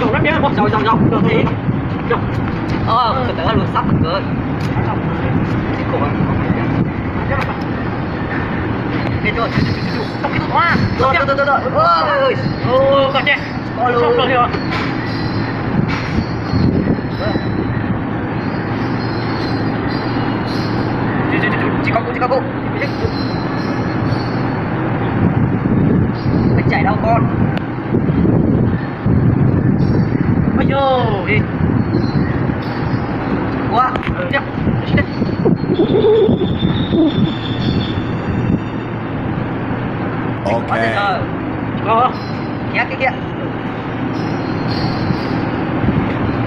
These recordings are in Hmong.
Dòng lắm nha. Dòng, dòng, dòng, dòng đi. Dòng. Ờ, từ từ luôn sắp từ từ. Chết khổ. Chết rồi, chết, chết, chết, chết. Trong cái tụi nó. Rồi, rồi, rồi, rồi. Ôi, ôi, ôi. Ôi, còn chết. Ôi, ôi, ôi. Sốc rồi. Chỉ, chỉ, chỉ, chỉ có cô, chỉ có cô. Phải chạy đâu con. Ôi dồi, đi. Ủa, tiếp. Ok. Ủa, từ từ. Ủa, kia, kia, kia.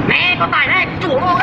Mẹ, có tài đấy, chủ luôn.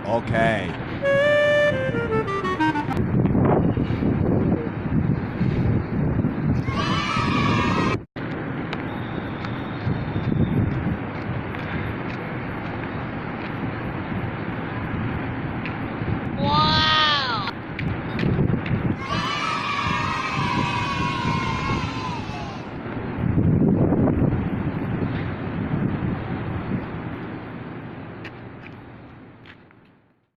Ok.